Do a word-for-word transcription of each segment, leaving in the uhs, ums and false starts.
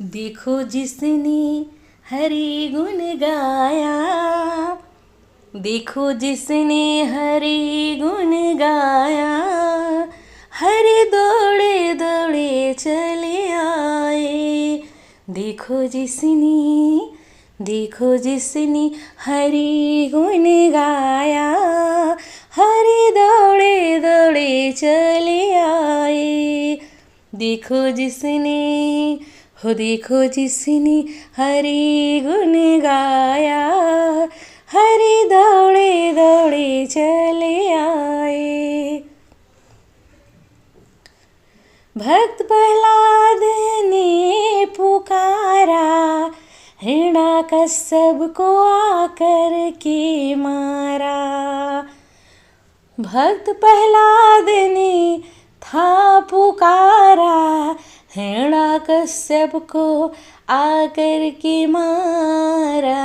देखो जिसने हरि गुण गाया, देखो जिसने हरि गुण गाया, हरि दौड़े दौड़े चले आए। देखो जिसने, देखो जिसने हरि गुण गाया, हरि दौड़े दौड़े चले आए। देखो जिसने, हो देखो जिसने हरि गुण गाया, हरि दौड़े दौड़े चले आए। भक्त प्रहलाद ने पुकारा, हिरण्यकश्यप को आकर के मारा। भक्त प्रहलाद ने था पुकारा, हिरण्यकश्यप को आकर के मारा।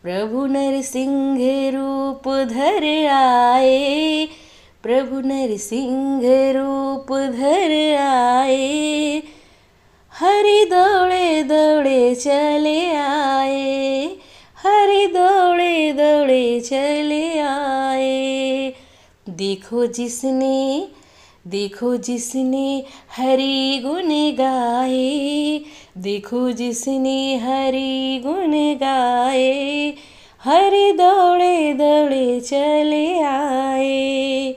प्रभु नरसिंह रूप धर आए, प्रभु नरसिंह रूप धर आए। हरि दौड़े दौड़े चले आए, हरि दौड़े दौड़े चले आए। देखो जिसने, देखो जिसने हरि गुण गाए, देखो जिसने हरि गुण गाए, हरि दौड़े दौड़े चले आए।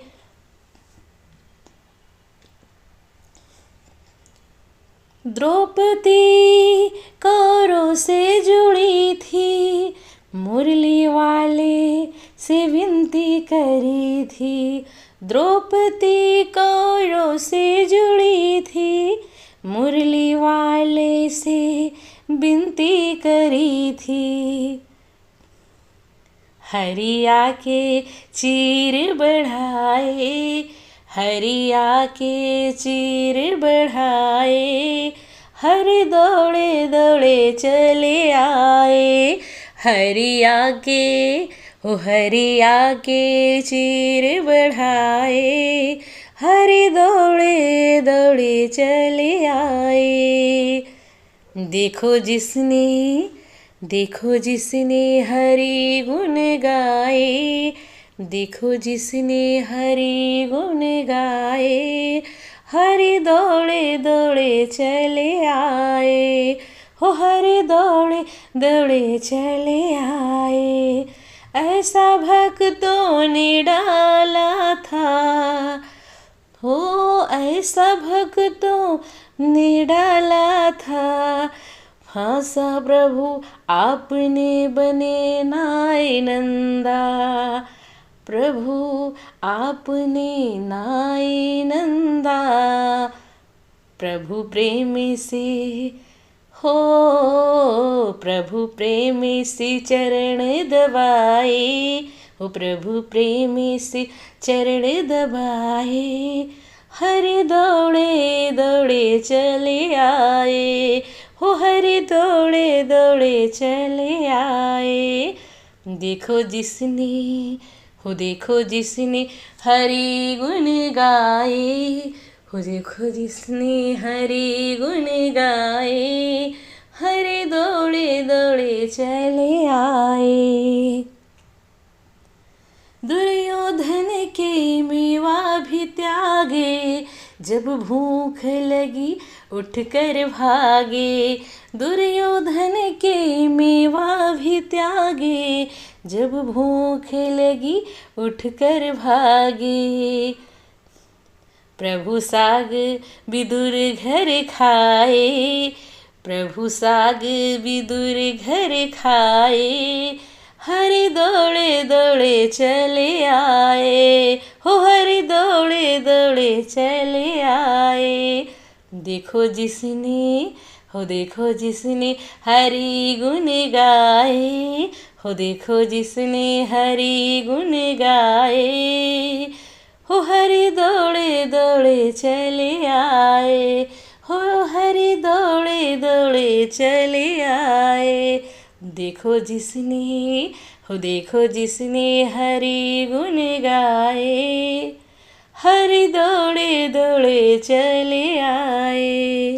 द्रौपदी कौरव से जुड़ी थी, मुरली वाले से विनती करी थी। द्रौपदी कौरव से जुड़ी थी, मुरली वाले से विनती करी थी। हरि आके चीर बढ़ाए, हरि आके चीर बढ़ाए, हरि दौड़े दौड़े चले आए। हरि आके, हो हरि आके चीर बढ़ाए, हरि दौड़े दौड़े चले आए। देखो जिसने, देखो जिसने हरि गुण गाए, देखो जिसने हरि गुण गाए, हरि दौड़े दौड़े चले आए, हो हरि दौड़े दौड़े चले आए। ऐसा भक्तों ने डाला था, हो ऐसा भक्तों ने डाला था फांसा, प्रभु आपने बने नाई नंदा, प्रभु आपने नाई नंदा। प्रभु प्रेम से, हो प्रभु प्रेम से चरण दबाए, हो प्रभु प्रेम से चरण दबाए, हरि दौड़े दौड़े चले आए, हो हरि दौड़े दौड़े चले आए। देखो जिसने, हो देखो जिसने हरि गुण गाए, हो देखो जिसने हरि गुण गाए, हरि दौड़े दौड़े चले आए। दुर्योधन के मेवा भी त्यागे, जब भूख लगी उठकर भागे। दुर्योधन के मेवा भी त्यागे, जब भूख लगी उठकर भागे। प्रभु साग विदुर घर खाए, प्रभु साग विदुर घर खाए, हरि दौड़े दौड़े चले आए, हो हरि दौड़े दौड़े चले आए। देखो जिसने, हो देखो जिसने हरि गुण गाए, हो देखो जिसने हरि गुण गाए, हो हरि दौड़े दौड़े चले आए, हो हरि दौड़े दौड़े चले आए। देखो जिसने, हो देखो जिसने हरि गुण गाए, हरि दौड़े दौड़े चले आए।